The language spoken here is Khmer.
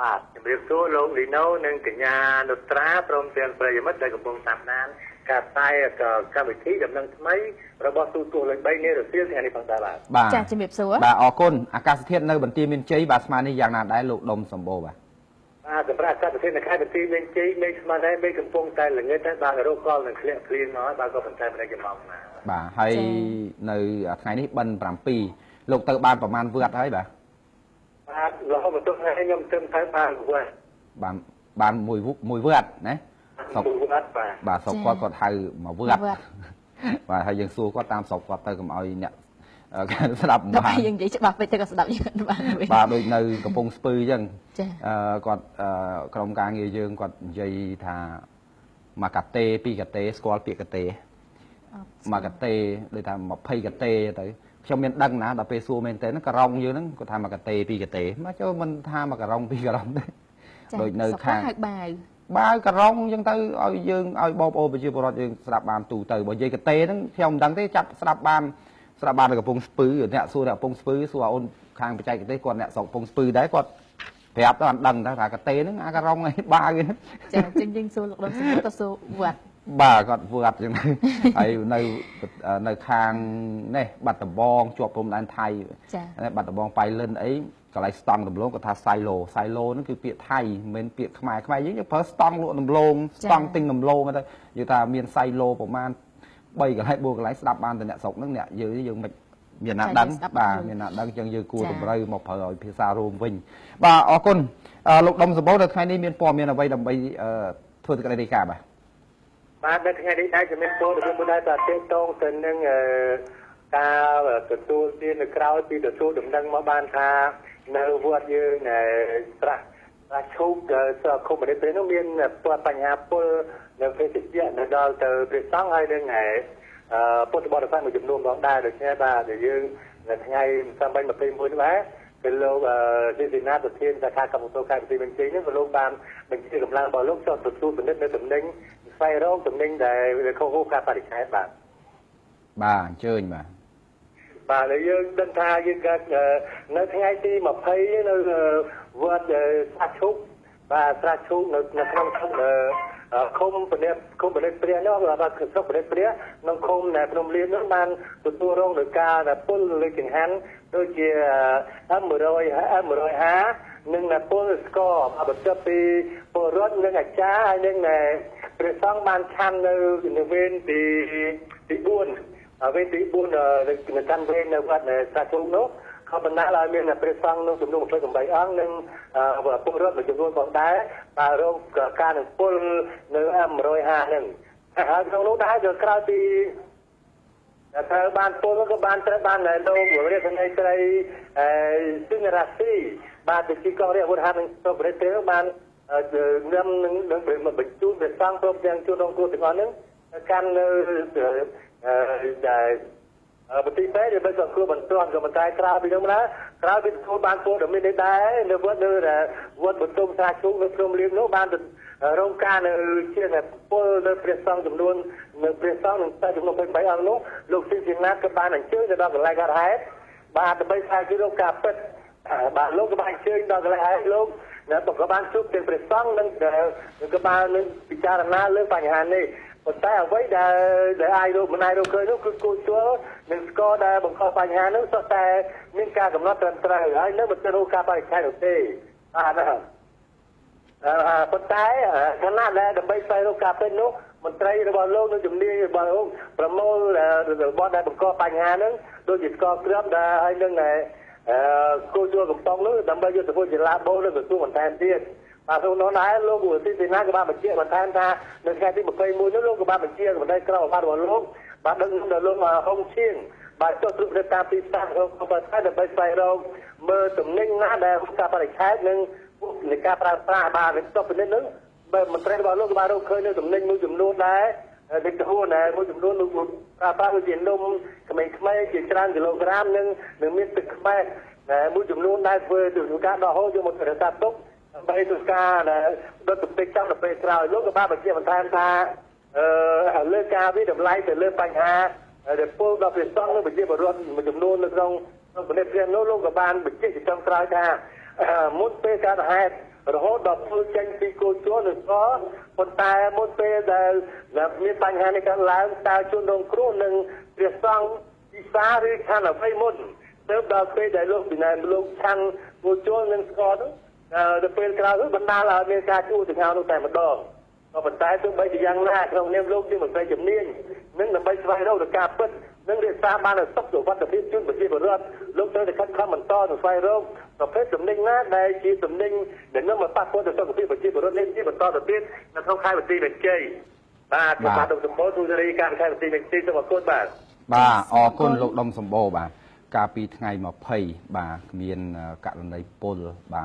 បាទជំរាបសួរលោកលីណូនិងកញ្ញានុត្រាព្រមទាំងប្រិយមិត្តដែលកំពុងតាមដានការផ្សាយកម្មវិធីដំណឹងថ្មីរបស់ទូទស្សន៍លេខ3នារសៀលថ្ងៃនេះផងដែរបាទ បាទ ចាជំរាបសួរ បាទអរគុណអាកាសធាតុនៅបន្ទាយមានជ័យបាទស្មាននេះយ៉ាងណាដែរលោកដុំសម្បូរបាទ បាទសម្រាប់អាកាសធាតុនៅខេត្តបន្ទាយមានជ័យមេឃស្មានដែរមេឃកំពុងតែល្ងិតហើយបាទរោគកលនឹងធ្លាក់ភ្លៀងមកហើយបាទក៏ប៉ុន្តែមិនដឹងជាម៉ោងណា បាទហើយនៅថ្ងៃនេះបិណ្ឌ7លោកទៅបានប្រហែលវត្តហើយបាទ បាទរហូតមកទល់ថ្ងៃខ្ញុំទៅទៅបានវត្ត បានបានមួយមួយវត្តណា ស្រុកវត្តបាទ បាទស្រុកគាត់គាត់ហៅមកវត្តបាទហើយយើងសួរគាត់តាមស្រុកគាត់ទៅកុំឲ្យអ្នកស្ដាប់ បានយើងនិយាយច្បាស់ពេកទៅក៏ស្ដាប់យើងបានវិញបាទដូចនៅកំពង់ស្ពឺអញ្ចឹងគាត់ក្រុមការងារយើងគាត់និយាយថាមកកាតេពីរកាតេស្គាល់ពាក្យកាតេមកកាតេដូចថា20កាតេទៅខ្ញុំមានដឹងណាដល់ពេលសួរមែនតើការ៉ុងយើងហ្នឹងគាត់ថាមកកាតេពីរកាតេមកចូលមិនថាមកការ៉ុងពីរការ៉ុងទេដូចនៅខាង បាវ បាវការ៉ុងអញ្ចឹងទៅឲ្យយើងឲ្យបងប្អូនប្រជាពលរដ្ឋយើងស្ដាប់បានទូទៅបើនិយាយកតេហ្នឹងខ្ញុំមិនដឹងទេចាប់ស្ដាប់បានស្ដាប់បាននៅកំពង់ស្ពឺអ្នកសួរអ្នកកំពង់ស្ពឺសួរអូនខាងបច្ចេកទេសគាត់អ្នកស្រុកកំពង់ស្ពឺដែរគាត់ប្រាប់ទៅអត់ដឹងថាកាតេហ្នឹងអាការ៉ុងអីបាវហ្នឹង ចាអញ្ចឹងយើងសួរលោកដុំសម្បូរក៏សួរវត្ត បាទគាត់វត្តអញ្ចឹងហើយនៅនៅខាងនេះបាត់ដំបងជាប់ព្រំដែនថៃបាត់ដំបងប៉ៃលិនអីកន្លែងស្តង់ដំឡូងគាត់ថាសៃឡូសៃឡូហ្នឹងគឺពាក្យថៃមិនមែនពាក្យខ្មែរខ្មែរយើងយើងប្រើស្តង់លក់ដំឡូងស្តង់ទិញដំឡូងទៅនិយាយថាមានសៃឡូប្រហែល3កន្លែង4កន្លែងស្ដាប់បានតែអ្នកស្រុកហ្នឹងអ្នកយើងយើងមិនមានណាដឹងបាទមានណាដឹងអញ្ចឹងយើងគួរតម្រូវមកប្រើឲ្យភាសារួមវិញបាទអរគុណលោកដុំសម្បូរនៅថ្ងៃនេះមានព័ត៌មានអ្វីដើម្បីធ្វើសេចក្តីរាយការណ៍បាទ បាទនៅថ្ងៃនេះដែរជំរាបសួរដល់មួយដែរបាទទាក់ទងទៅនឹងការទទួលទាននៅក្រោយពីទទួលដំណឹងមកបានថានៅវត្តយើងស្រះស្រះឈូកឃុំនេះពេលនោះមានបញ្ហាពុលនៅភេសជ្ជៈនៅដល់ទៅព្រះសង្ឃហើយនឹងពុទ្ធបរិស័ទមួយចំនួនផងដែរដូច្នេះបាទយើងនៅថ្ងៃ3 21នេះបាទគឺលោកជាសេនាប្រធានសាខាកម្ពុជាខេត្តបន្ទាយមានជ័យនេះក៏លោកបានបញ្ជាកម្លាំងរបស់លោកចុះទទួលពិនិត្យនៅតំណែងស្វែងរកតំណែងដែលខុសការបរិច្ឆេទបាទ បាទអញ្ជើញបាទ បាទហើយយើងដឹងថាយើងកើតនៅថ្ងៃទី20នៅវត្តស្រះឈូកបាទស្រះឈូកនៅក្នុងឃុំពនិតឃុំពនិតព្រះនោះបាទស្រុកពនិតព្រះក្នុងឃុំនៅភ្នំលៀងនោះបានទទួលរងដោយការពុលលើចង្ហាន់ដូចជា M100 M150 និងពុលស្ករបន្ទាប់ពីពលរដ្ឋនិងអាចារ្យហើយនិងព្រះសង្ឃបានឆាន់នៅវេនទី4វេនទី4នៅកាន់វេននៅវត្តស្រះឈូកនោះក៏បណ្ដាលឲ្យមានព្រះសង្ឃនោះចំនួន28អង្គនិងពលរដ្ឋមួយចំនួនផងដែរបាទរងការនឹងពុលនៅ M150 ហ្នឹងហើយក្នុងនោះដែរក៏ក្រោយពីត្រូវបានពុលក៏បានត្រូវបានលោករាជនីត្រីសិង្ហរាស៊ីបាទវិជាកងរាជអាវុធហត្ថនិងប្រទេសទេបាននាំនឹងបញ្ជូនព្រះសង្ឃព្រមទាំងជនរងគ្រោះទាំងអស់ហ្នឹងកាន់នៅដែលមន្ទីរពេទ្យដើម្បីសង្គ្រោះបន្ទាន់ក៏ប៉ុន្តែក្រោយពីនោះណាក្រោយពីទទួលបានព័ត៌មាននេះដែរនៅវត្តនៅវត្តបន្ទុំស្រះឈូកនៅភ្នំលៀងនោះបានរងការនៅជាពលនៅព្រះសង្ឃចំនួននៅព្រះសង្ឃនិងសិស្សចំនួន28អង្គនោះលោកស៊ីសេណាក៏បានអញ្ជើញទៅដល់កន្លែងកើតហេតុបាទដើម្បីស្រាវជ្រាវរកការពិតបាទលោកក៏បានអញ្ជើញដល់កន្លែងហេតុលោកក៏បានជួបទាំងព្រះសង្ឃនិងក៏បាននឹងពិចារណាលើបញ្ហានេះប៉ុន្តែអ្វីដែលអាចរកមិនអាចរកឃើញនោះគឺគូជួលនិងស្ករដែលបង្កបញ្ហានោះសុទ្ធតែមានការកំណត់ត្រឹមត្រូវហើយនៅមិនទាន់រកការបរិច្ឆេទនោះទេបាទប៉ុន្តែខណៈដែលដើម្បីស្វែងរកការពិតនោះមន្ត្រីរបស់លោកនិងជំនាញរបស់លោកប្រមូលរបស់ដែលបង្កបញ្ហាហ្នឹងដូចជាស្ករគ្រាប់ដែលហើយនឹងគូជួលកំប៉ុងនោះដើម្បីយកទៅធ្វើជាឡាបូនៅក្រសួងបន្ថែមទៀតបាទក្នុងនោះដែរលោកឧទ្ទិសេនាក៏បានបញ្ជាក់បន្ថែមថានៅថ្ងៃទី21នោះលោកក៏បានបញ្ជាកម្លាំងក្រមរបស់លោកបាទដឹកនាំដល់លោកហុងឈៀងបាទចុះត្រួតពិនិត្យតាមទីផ្សារក្នុងប្រទេសដើម្បីស្វែងរកមើលទំនិញណាដែលការបរិច្ឆេទនិងនៃការប្រើប្រាស់បាទចុះពិនិត្យនោះមន្ត្រីរបស់លោកក៏បានរកឃើញនៅទំនិញមួយចំនួនដែរដូចទៅណាមួយចំនួនលោកប្រើប្រាស់ដូចជានំក្មេងៗជាច្រើនគីឡូក្រាមនិងមានទឹកខ្មេះមួយចំនួនដែរធ្វើទៅការដកហូតយកមករក្សាទុកដើម្បីធ្វើការដុតកម្ទេចចោលដល់ពេលក្រោយលោកក៏បានបញ្ជាក់បន្ថែមថាលើការវិតម្លៃទៅលើបញ្ហាដែលពលដល់ព្រះសង្ឃនិងប្រជាពលរដ្ឋមួយចំនួននៅក្នុងប្រទេសព្រះនោះលោកក៏បានបញ្ជាក់ជាចុងក្រោយថាមុនពេលកើតហេតុ រហូតដល់ធ្វើចេញពីគោជលនិងស្ករប៉ុន្តែមុនពេលដែលមានបញ្ហានេះកើតឡើងតើជនរងគ្រោះនិងព្រះសង្ឃពិសាឬឆាន់អ្វីមុនទើបដល់ពេលដែលលោកពីណែលោកឆាន់គោជលនិងស្ករនោះដល់ពេលក្រោយនោះបណ្ដាលឲ្យមានការជួសចង្អោរនោះតែម្ដងក៏ប៉ុន្តែទោះបីជាយ៉ាងណាក្នុងនាមលោកជាមន្ត្រីជំនាញនិងដើម្បីស្វែងរកការពិតនិងរក្សាបាននូវសុខសុវត្ថិភាពជូនប្រជាពលរដ្ឋលោកត្រូវតែខិតខំបន្តទៅស្វែងរកប្រភេទទំនិញណាដែលជាទំនិញដែលនឹងមកប៉ះពាល់ដល់សុខភាពប្រជាពលរដ្ឋនេះជាបន្តទៅទៀតនៅក្នុងខេត្តបន្ទាយមានជ័យបាទខ្ញុំបាទដុំសម្បូរទូរីការខេត្តបន្ទាយមានជ័យសូមអរគុណបាទបាទអរគុណលោកដុំសម្បូរបាទកាលពីថ្ងៃ20បាទមានករណីពុលបាទ